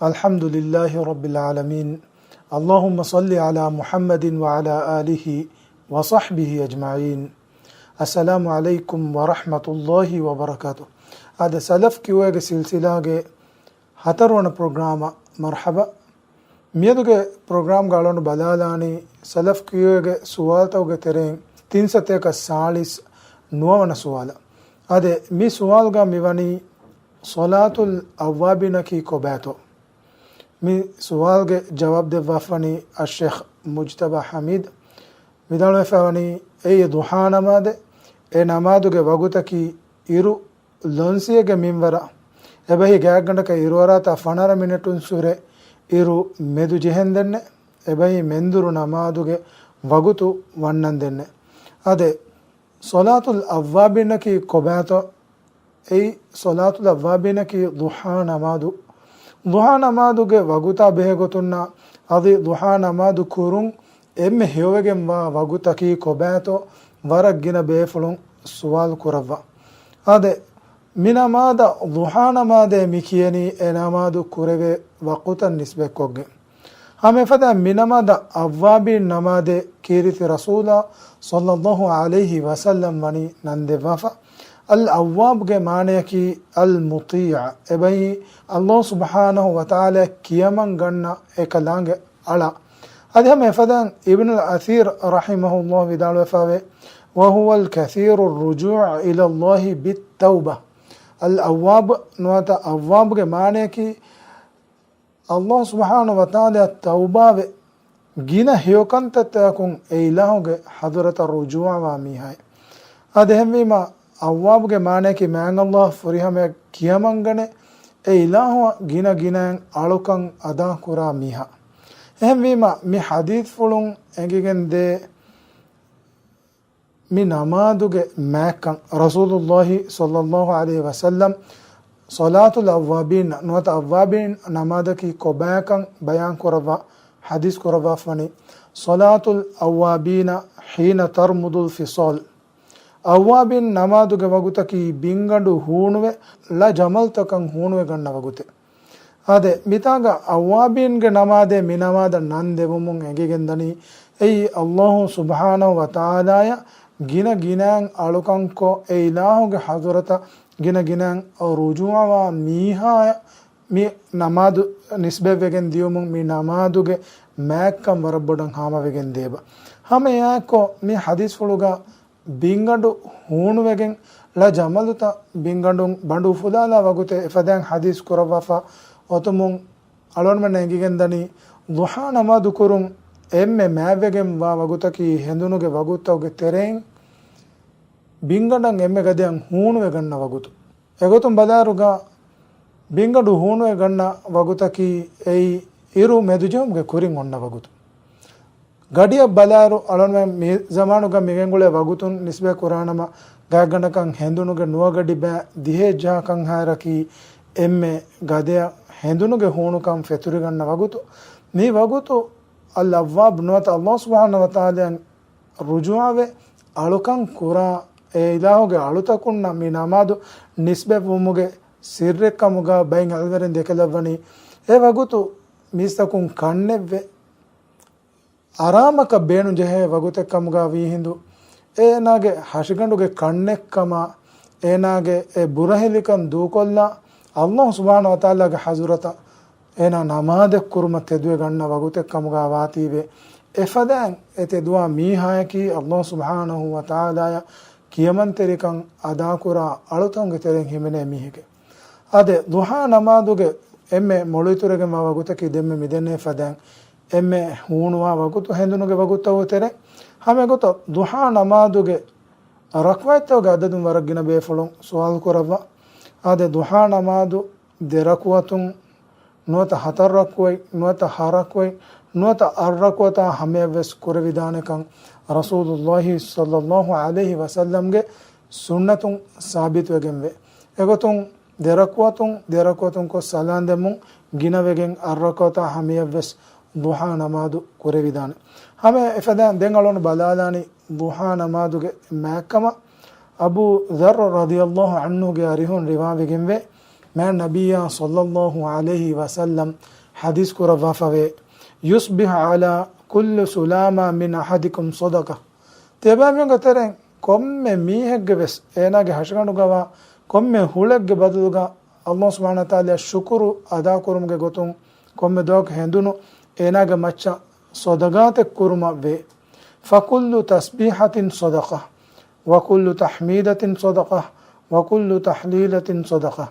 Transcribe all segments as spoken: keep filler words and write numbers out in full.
الحمد لله رب العالمين. اللهم صل على محمد وعلى آله وصحبه أجمعين. السلام عليكم ورحمة الله وبركاته. އާދެ، ސަލަފް ކިޔުވޭގެ ސިލްސިލާގެ ހަތަރުވަނަ ޕްރޮގްރާމަށް މަރްޙަބާ. މިއަދުގެ ޕްރޮގްރާމްގަ އަޅުގަނޑު ބަލާލާނީ ސަލަފް ކިޔުވޭގެ ސުވާލުތަކުގެ ތެރެއިން ތިންސަތޭކަ ސާޅީސް ނުވަވަނަ ސުވާލަށް. އާދެ، މި ސުވާލުގަ މިވަނީ، ޞަލާތުލް އައްވާބީނަކީ ކޮބާތޯ؟ މި ސުވާލުގެ ޖަވާބު ދެއްވާފަވަނީ އައްޝޭޚް މުޖްތަބާ ޙަމީދު. ވިދާޅުވެފަވަނީ، އެއީ ޟުޙާ ނަމާދެއް. އެ ނަމާދުގެ ވަގުތަކީ އިރު ލޮންސިއެއްގެ މިންވަރަށް އެބަހީ ގާތްގަނޑަކަށް އިރުއަރާތާ ފަނަރަ މިނެޓުން ސުރެ އިރު މެދު ޖެހެންދެންނެ، އެބަހީ މެންދުރު ނަމާދުގެ ވަގުތު ވަންނަންދެންނެ. އާދެ، ޞަލާތުލް އައްވާބީނަކީ ކޮބާތޯ؟ އެއީ ޞަލާތުލް އައްވާބީނަކީ ޟުޙާ ނަމާދު. ޟުޙާ ނަމާދުގެ ވަގުތާ ބެހޭގޮތުންނާ އަދި ޟުޙާ ނަމާދު ކުރުން އެންމެ ހެޔޮވެގެންވާ ވަގުތަކީ ކޮބާތޯ ވަރަށް ގިނަ ބޭފުޅުން ސުވާލު ކުރައްވާ. އާދެ، މި ނަމާދަށް ޟުޙާ ނަމާދޭ މި ކިޔަނީ އެ ނަމާދު ކުރެވޭ ވަގުތަށް ނިސްބަތްކޮށްގެން. ހަމަ އެފަދައިން މި ނަމާދަށް އައްވާބީން ނަމާދޭ ކީރިތި ރަސޫލާ ޞައްލައްލާހު ޢަލައިހި ވަސައްލަމް ވަނީ ނަން ދެއްވާފަ. އަލް އައްވާބްގެ މާނަޔަކީ އަލް މުޠީޢު، އެބައި އަލްލާހު ސުބްޙާނަހު ވަތަޢާލާ ކިޔަމަން ގަންނަ އެކަލާނގެ އަޅާ. އަދި ހަމަ އެފަދައިން އިބްނުލް އަސީރް ރަޙިމަހުﷲ ވިދާޅުވެފަވޭ، وهو الكثير الرجوع إلى الله بالتوبة. އަލް އައްވާބް ނުވަތަ އައްވާބްގެ މާނަޔަކީ އަލްލާހު ސުބްޙާނަހު ވަތަޢާލާ ތައުބާވެ، ގިނަ ހެޔޮކަންތައްތަކުން އެ އިލާހުގެ ޙަޟުރަތަށް ރުޖޫޢަވާ މީހާއެއް. އާދެ، އެހެންވީމަ، އައްވާބްގެ މާނަޔަކީ މާތް އަލްލާހަށް ފުރިހަމަޔަށް ކިޔަމަންގަނެ، އެ އިލާހުއަށް ގިނަ ގިނައިން އަޅުކަން އަދާކުރާ މީހާ. އެހެންވީމަ، މި ޙަދީޘްފުޅުން އެނގިގެންދޭ މި ނަމާދުގެ މާތްކަން. ރަސޫލުﷲ ޞައްލައްލާހު ޢަލައިހި ވަސައްލަމް ޞަލާތުލް އައްވާބީން ނުވަތަ އައްވާބީން ނަމާދަކީ ކޮބާކަން ބަޔާން ކުރައްވާ ޙަދީޘް ކުރައްވާފަވަނީ، ޞަލާތުލް އައްވާބީނަ ޙީނަ ތަރްމުދުލް ފިޞާލް. އައްވާބީން ނަމާދުގެ ވަގުތަކީ ބިންގަނޑު ހޫނުވެ، ޅަ ޖަމަލުތަކަށް ހޫނުވެ ގަންނަ ވަގުތެއް. އާދެ، މިތާގަ އައްވާބީންގެ ނަމާދޭ މި ނަމާދަށް ނަން ދެވުމުން އެނގިގެންދަނީ، އެއީ އަލްލާހު ސުބްޙާނަހު ވަތަޢާލާޔަށް ގިނަ ގިނައިން އަޅުކަންކޮށް، އެ އިލާހުގެ ޙަޟުރަތަށް ގިނަ ގިނައިން ރުޖޫޢަވާ މީހާޔަށް މި ނަމާދު ނިސްބަތްވެގެން ދިޔުމުން މި ނަމާދުގެ މާތްކަން ވަރަށް ބޮޑަށް ހާމަވެގެން ދޭބަ. ހަމަ އެއާއެއްކޮށް މި ޙަދީޘްފުޅުގަ ބިންގަނޑު ހޫނުވެގެން ޅަ ޖަމަލުތައް ބިންގަނޑުން ބަނޑު އުފުލާލާ ވަގުތެއް އެފަދައިން ޙަދީޘް ކުރައްވާފަ އޮތުމުން އަޅުގަނޑުމެންނަށް އެނގިގެންދަނީ، ޟުޙާ ނަމާދު ކުރުން އެންމެ މާތްވެގެންވާ ވަގުތަކީ ހެނދުނުގެ ވަގުތުތަކުގެ ތެރެއިން ބިންގަނޑަށް އެންމެ ގަދަޔަށް ހޫނުވެގަންނަ ވަގުތު. އެގޮތުން ބަލާއިރުގަ ބިންގަނޑު ހޫނުވެގަންނަ ވަގުތަކީ އެއީ އިރު މެދުޖެހުމުގެ ކުރިން އޮންނަ ވަގުތު. ގަޑިއަށް ބަލާއިރު، އަޅުގަނޑުމެން މި ޒަމާނުގަ މިގެންގުޅޭ ވަގުތުން ނިސްބަތް ކުރާނަމަ، ގާތްގަނޑަކަށް ހެނދުނުގެ ނުވަ ގަޑި ބައި ދިހައެއް ޖަހާކަން ހާއިރަކީ، އެންމެ ގަދަޔަށް ހެނދުނުގެ ހޫނުކަން ފެތުރިގަންނަ ވަގުތު. މި ވަގުތު އަލް އައްވާބް ނުވަތަ އަލްލާހު ސުބްޙާނަހު ވަތަޢާލާއަށް ރުޖޫޢަވެ، އަޅުކަން ކުރާ، އެ އިލާހުގެ އަޅުތަކުންނަށް މި ނަމާދު ނިސްބަތްވުމުގެ ސިއްރެއްކަމުގަ ބައިން އިލްމުވެރިން ދެކެލައްވަނީ، އެ ވަގުތު މީސްތަކުން ކަންނެއްވެ، އަރާމަކަށް ބޭނުންޖެހޭ ވަގުތެއްކަމުގަ ވީހިނދު، އޭނާގެ ހަށިގަނޑުގެ ކަންނެއްކަމާ، އޭނާގެ އެ ބުރަހެލިކަން ދޫކޮށްލާ، އަލްލާހު ސުބްޙާނަހު ވަތަޢާލާގެ ޙަޟުރަތަށް އޭނާ ނަމާދެއް ކުރުމަށް ތެދުވެ ގަންނަ ވަގުތެއްކަމުގަ ވާތީވެ، އެފަދައިން އެ ތެދުވާ މީހާޔަކީ އަލްލާހު ސުބްޙާނަހު ވަތަޢާލާޔަށް ކިޔަމަންތެރިކަން އަދާކުރާ އަޅުތަކުންގެ ތެރެއިން ހިމެނޭ މީހެކޭ. އާދެ، ޟުޙާ ނަމާދުގެ އެންމެ މޮޅު އިތުރުވެގެންވާ ވަގުތަކީ ދެންމެ މިދެންނެވި ފަދައިން އެންމެ ހޫނުވާ ވަގުތު ހެނދުނުގެ ވަގުތުތަކުގެ ތެރެއިން. ހަމަ އެގޮތަށް ޟުޙާ ނަމާދުގެ ރަކުޢަތްތަކުގެ އަދަދުން ވަރަށް ގިނަ ބޭފުޅުން ސުވާލު ކުރައްވާ. އާދެ، ޟުޙާ ނަމާދު ދެ ރަކުޢަތުން ނުވަތަ ހަތަރު ރަކުޢަތް، ނުވަތަ ހަ ރަކުޢަތް، ނުވަތަ އަށް ރަކުޢަތާ ހަމަޔަށްވެސް ކުރެވިދާނެކަން ރަސޫލުﷲ ޞައްލައްލާހު ޢަލައިހި ވަސައްލަމްގެ ސުންނަތުން ސާބިތުވެގެންވޭ. އެގޮތުން ދެ ރަކުޢަތުން، ދެ ރަކުޢަތުން ކޮށް ސަލާން ދެމުން ގިނަވެގެން އަށް ރަކުޢަތާ ހަމަޔަށްވެސް ޟުޙާ ނަމާދު ކުރެވިދާނެ. ހަމަ އެފަދައިން ދެން އަޅުން ބަލާލާނީ ޟުޙާ ނަމާދުގެ މާތްކަމަށް. އަބޫ ޛައްރު ރަޟިޔައްލާހު ޢަންހުގެ އަރިހުން ރިވާވެގެންވޭ، މާތް ނަބިއްޔާ ޞައްލައްލާހު ޢަލައިހި ވަސައްލަމް ޙަދީޘް ކުރައްވާފަވޭ، "يصبح على كل سلامى من أحدكم صدقة." ތިޔަބައިމީހުންގެ ތެރެއިން ކޮންމެ މީހެއްގެ ވެސް އޭނާގެ ހަށިގަނޑުގަވާ ކޮންމެ ހުޅެއްގެ ބަދަލުގަ އަލްލާހު ސުބްޙާނަހު ވަތަޢާލާ ޝުކުރު އަދާކުރުމުގެ ގޮތުން ކޮންމެ ދުވަހަކު ހެނދުނު އޭނާގެ މައްޗަށް ޞަދަޤާތެއް ކުރުމަށް ވޭ. فكل تسبيحة صدقة، وكل تحميدة صدقة، وكل تهليلة صدقة.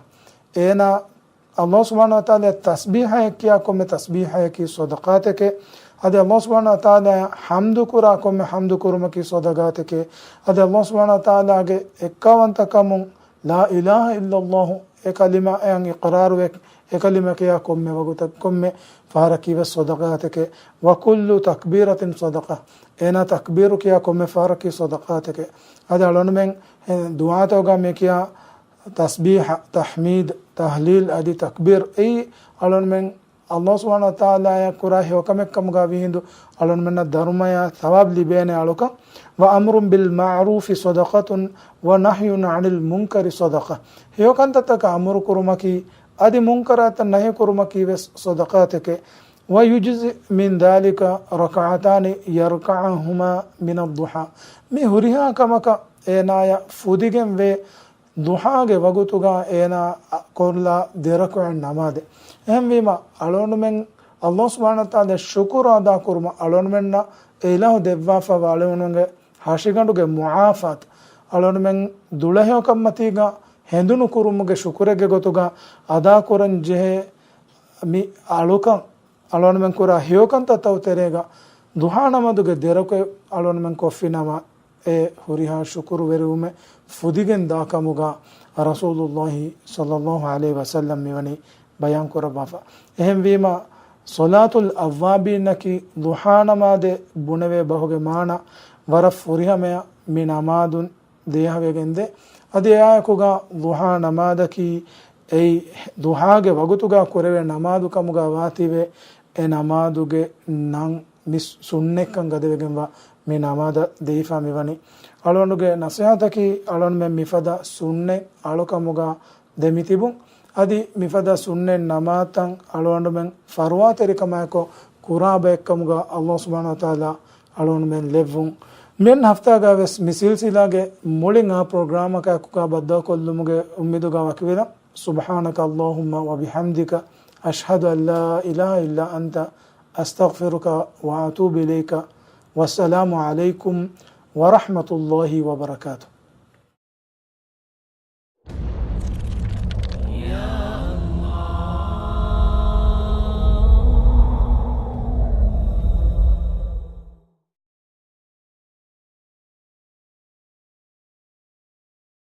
އޭނާ އަލްލާހު ސުބްޙާނަހު ވަތަޢާލާ ތަސްބީޙައެއް ކިޔާ ކޮންމެ ތަސްބީޙައަކީ ޞަދަޤާތެކޭ. އަދި އަލްލާހު ސުބްޙާނަހު ވަތަޢާލާ ޙަމްދު ކުރާ ކޮންމެ ޙަމްދު ކުރުމަކީ ޞަދަޤާތެކޭ. އަދި އަލްލާހު ސުބްޙާނަހު ވަތަޢާލާގެ އެއްކައުވަންތަކަމުން لا إله إلا الله އެ ކަލިމައަށް އިޤްރާރު ވެ، އެ ކަލިމަ ކިޔާ ކޮންމެ ވަގުތަށް ކޮންމެ ފަހަރަކީ ވެސް ޞަދަޤާތެކޭ. وكل تكبيرة صدقة، އޭނާ ތަކްބީރު ކިޔާ ކޮންމެ ފަހަރަކީ ޞަދަޤާތެކޭ. އަދި އަޅުގަނޑުމެން ދުޢާތަކުގަ މި ކިޔާ ތަސްބީޙަ، ތަޙްމީދު، ތަހްލީލް އަދި ތަކްބީރު އެއީ އަޅުގަނޑުމެން އަލްލާހު ސުބްޙާނަހު ވަތަޢާލާއަށް ކުރާ ހެޔޮކަމެއް ކަމުގަ ވީހިނދު އަޅުގަނޑުމެންނަށް ދަރުމަޔާ ޘަވާބު ލިބޭނެ އަޅުކަން. وأمر بالمعروف صدقة ونهي عن المنكر صدقة. ހެޔޮކަންތައްތަކަށް އަމުރު ކުރުމަކީ އަދި މުންކަރާތަށް ނަހީ ކުރުމަކީ ވެސް ޞަދަޤާތެކޭ. ويجزئ من ذلك ركعتان يركعهما من الضحى. މި ހުރިހާ ކަމަކަށް އޭނާޔަށް ފުދިގެން ވޭ ޟުޙާގެ ވަގުތުގަ އޭނާ ކޮށްލާ ދެރަކުޢަތް ނަމާދެއް. އެހެންވީމަ، އަޅުގަނޑުމެން އަލްލާހު ސުބްޙާނަހު ވަތަޢާލާ ޝުކުރު އަދާ ކުރުމަށް އަޅުގަނޑުމެންނަށް އެ އިލާހު ދެއްވާފައިވާ އަޅުގަނޑުގެ ހަށިގަނޑުގެ މުޢާފާތު، އަޅުގަނޑުމެން ދުޅަހެޔޮކަންމަތީގަ ހެނދުނު ކުރުމުގެ ޝުކުރެއްގެ ގޮތުގަ އަދާކުރަން ޖެހޭ މި އަޅުކަން، އަޅުގަނޑުމެން ކުރާ ހެޔޮކަންތައްތައް ތެރޭގަ ޟުޙާ ނަމާދުގެ ދެރަކުޢަތް އަޅުގަނޑުމެން ކޮށްފިނަމަ، އެ ހުރިހާ ޝުކުރުވެރިވުމެއް ފުދިގެން ދާކަމުގަ ރަސޫލުއްލާހި ޞައްލައްލާހު ޢަލައިހި ވަސައްލަމް މިވަނީ ބަޔާން ކުރައްވާފަ. އެހެންވީމަ، ޞަލާތުލް އައްވާބީންއަކީ ޟުޙާ ނަމާދެއް ބުނެވޭ ބަހުގެ މާނަ ވަރަށް ފުރިހަމަޔަށް މި ނަމާދުން ދޭހަވެގެންދޭ. އަދި އެއާއެކުގަ ޟުޙާ ނަމާދަކީ އެއީ ޟުޙާގެ ވަގުތުގަ ކުރެވޭ ނަމާދު ކަމުގަ ވާތީވެ، އެ ނަމާދުގެ ނަން މި ސުންނަތްކަން ގަދަވެގެންވާ މި ނަމާދަށް ދެވިފަ މިވަނީ. އަޅުގަނޑުގެ ނަޞޭޙަތަކީ އަޅުގަނޑުމެން މިފަދަ ސުންނަތް އަޅުކަމުގަ ދެމި ތިބުން. އަދި މިފަދަ ސުންނަތް ނަމާދުތައް އަޅުގަނޑުމެން ފަރުވާތެރިކަމާއެކު ކުރާ ބައެއްކަމުގަ އަލްލާހު ސުބްޙާނަހު ވަތަޢާލާ އަޅުގަނޑުމެން ލެއްވުން. މިއަންނަ ހަފްތާގަ ވެސް މި ސިލްސިލާގެ މުޅިން އާ ޕްރޮގްރާމަކާއެކުގަ ބައްދަލުކޮށްލުމުގެ އުއްމީދުގަ ވަކިވެލަން. سبحانك اللهم وبحمدك، أشهد أن لا إله إلا أنت، أستغفرك وأتوب إليك. والسلام عليكم ورحمة الله وبركاته.